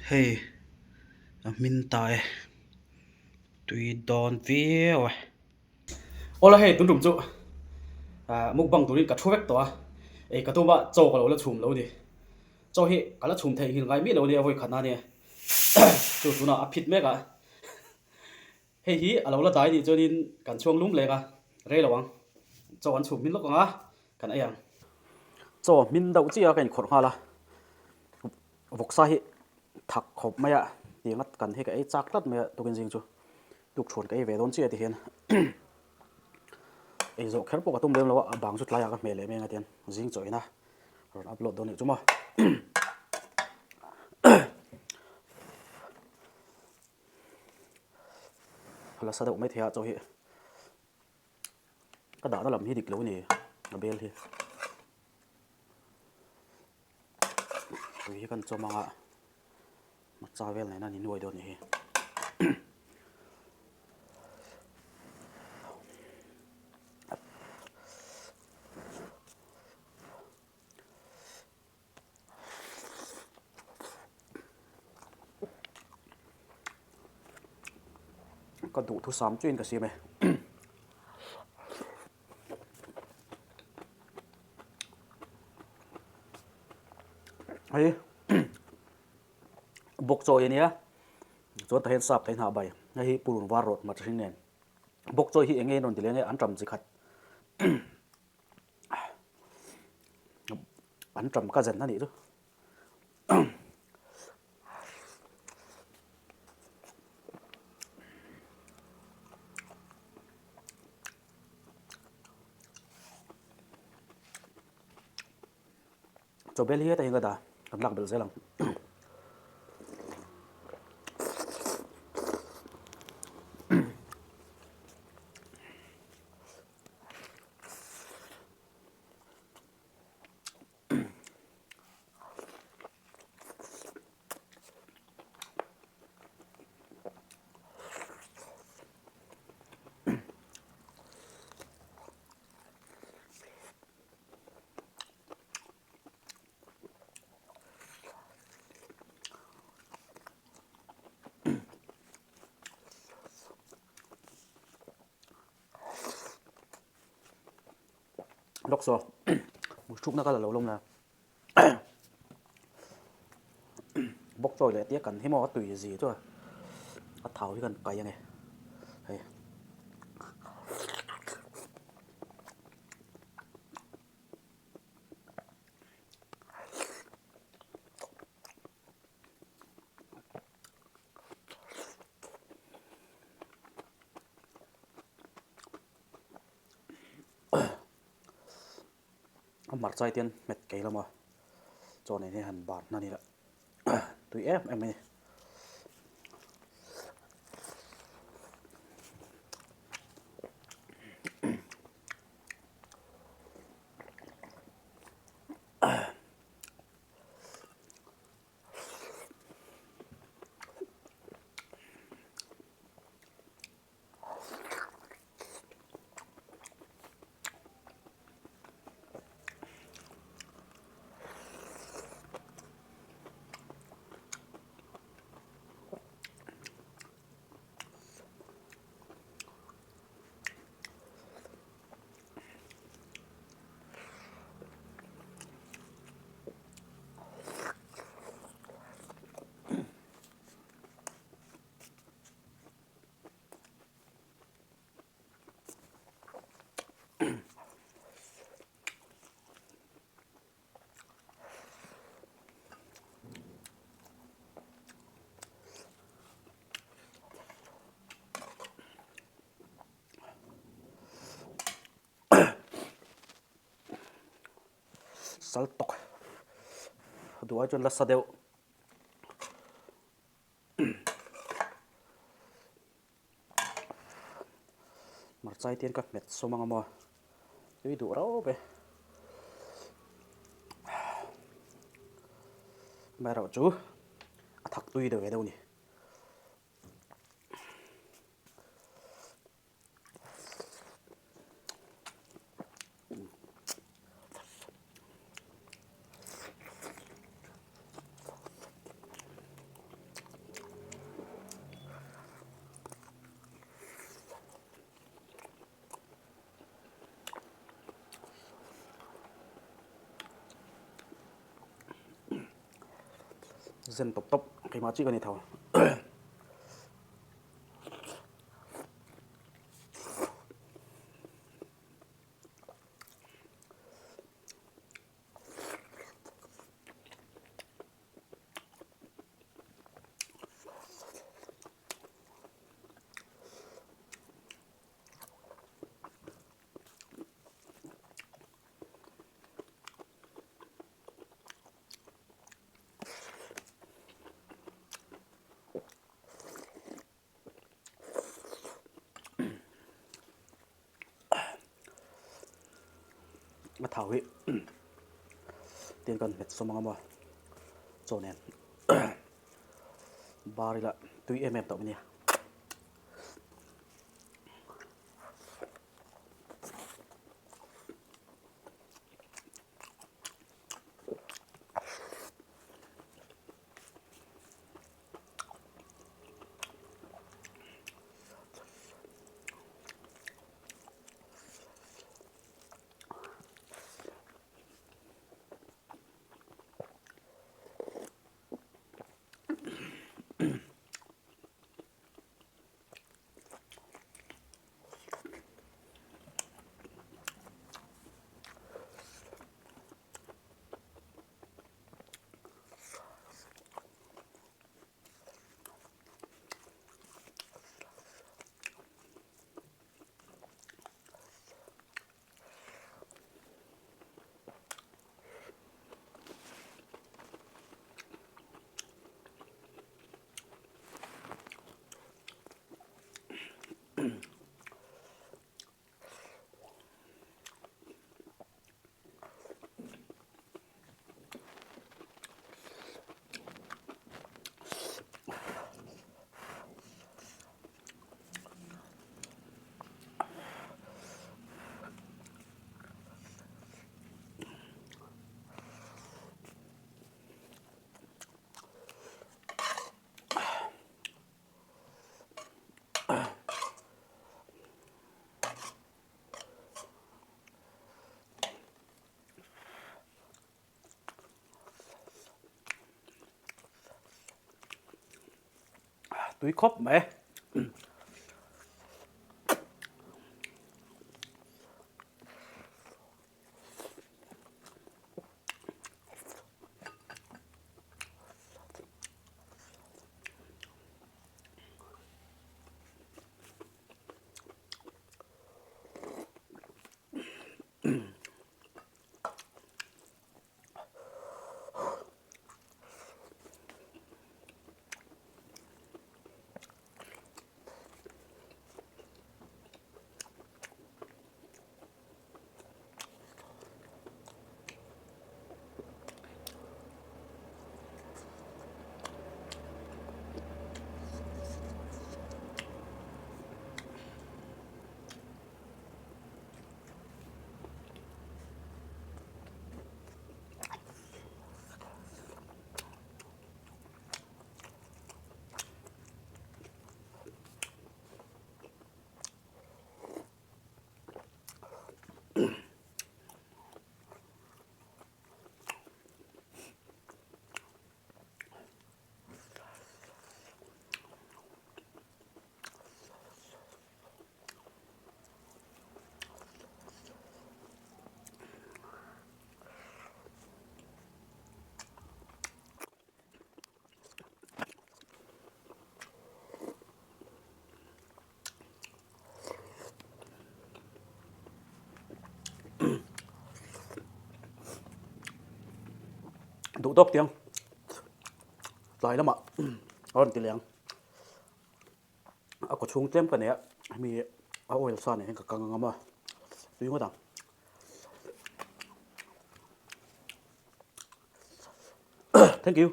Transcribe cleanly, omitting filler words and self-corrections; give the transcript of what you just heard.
Hei a hmin ta e tui dawn viau e. Awla hei tun tum chu ah mukbang turin ka thu vek tawh a ei ka tum a chaw ka lo la chhum lo a ni chaw hi ka la chhum theih nghilh ngai miah lo a nia vawi khatna a nia chu tunah a phit mek a. Hei hi a lo la dai nih chuanin kan chhuang lum leng a, rei lo ang. Chaw an chhum hmin lawk ang a, kan ei ang. Chaw hmin deuh chiah a ka inkhawrh nghal a, vawksa hi thak khawp mai a, tiang a kan hi ka ei chak tlat mai a tukin zing chu tukṭhuan ka ei ve dawn chiah ti hian ei zawh kher pawh ka tum lem lo a, a bang chu tlaiah ka hmeh leh mai ang a tiang zing chaw ina rawn upload dawn nih chu maw. La sa deuh mai thei a chaw hi ka dahna lam hi dik lo a ni a bel hi tui hi kan chawm ang a hmarcha vel nen a ni nuai dawn a nih hi. Ka duhthusam chuin ka siam e. Hei bawk chawi a nia chuan tah hian sap thei hnah bai hei hi purun var rawt hmarcha hring nen bawk chawi hi eng nge an rawn ti leh nge an ṭam chi khat. An ṭam ka zen a nih chu. Chawbel hi hetah hian ka dah kan lak belh zel ang. Lawk saw muthrukna ka la lo lawm la bawk chawi leh tia kan hi maw a tui zi chu a thau hi kan kai ange hei. A hmarcha te hian hmet kei lama chaw nen hian han bar hna ni la tui em em a ni. Sal tawk duh ai chuan la sa deuh. Hmarcha hi tian ka hmet sawm ang a maw tui duh rauh e amaherawh chu a thak tui deuh ve deuh a ni. Zen tawp tawp keimah chiah ka ni tho. A thau hi tin kan hmet sawm ang a maw chaw nen bar ila tui em em tawh mai nia. Tui khawp mai. Duh tawk tiang tlai lamah a rawn ti leh ang. A kaw chhung tlem ka nei a, hemi a oil sa nen hian ka kang ang a tui ngawt ang. Thank you.